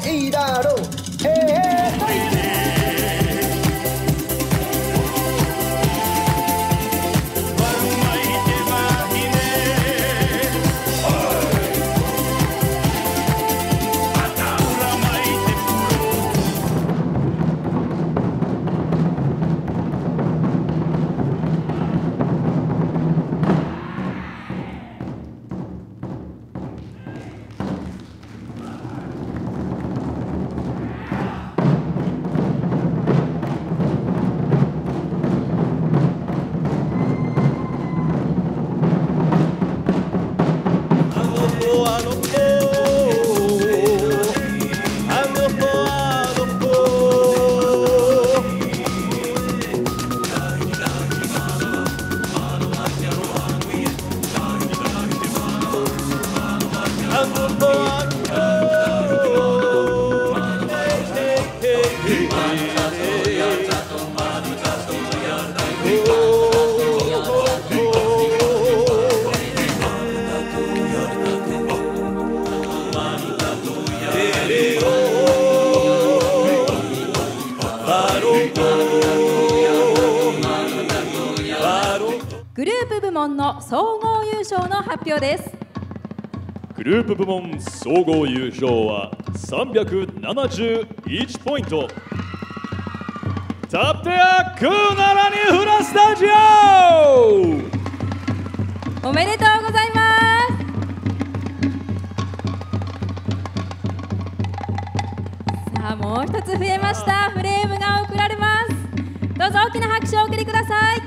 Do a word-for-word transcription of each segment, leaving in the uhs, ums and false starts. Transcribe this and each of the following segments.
I raro, he, he, hai. Group 部門の総合優勝の発表です。 グループ部門総合優勝はさんびゃくななじゅういちポイント、タプテア・クーナラニフラスタジオ。 おめでとうございます。さあ、もう一つ増えました。フレームが贈られます。どうぞ大きな拍手をお送りください。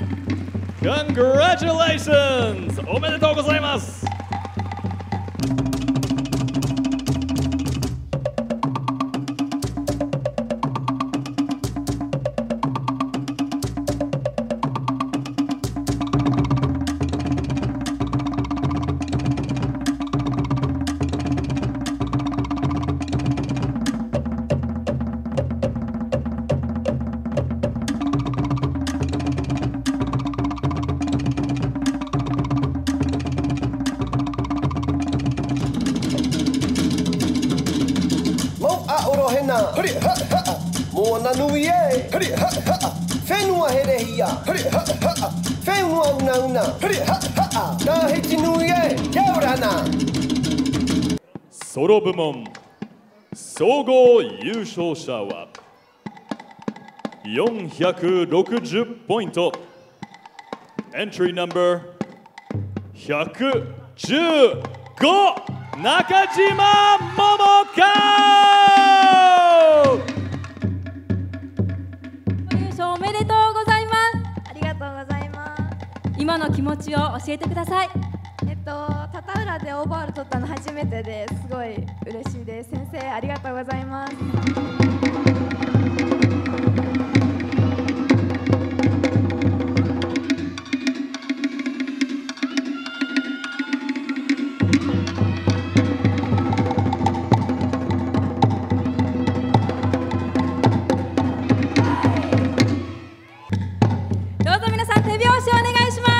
Congratulations! おめでとうございます。 Mau ʻaʻoro hena, huri ha ha. Moana nui ē, huri ha ha. Fenua herehia, huri ha ha. Fenua unauna, huri ha ha. Tahiti nui ē, kia ora na. ソロ部門、 総合優勝者は、よんひゃくろくじゅうポイント、Entry number ひゃくじゅうご、中島桃佳。 優勝おめでとうございます。ありがとうございます。今の気持ちを教えてください。えっと、タタウラでオーバーオール取ったの初めてです。すごい嬉しいです。先生、ありがとうございます。 どうぞ皆さん、手拍子をお願いします。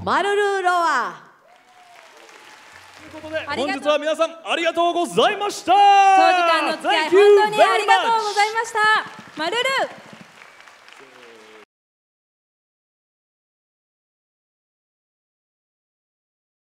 マルルーロア。 ということで、ありがとう。本日は皆さんありがとうございました。長時間のお付き合い、本当にありがとうございました。マルルー。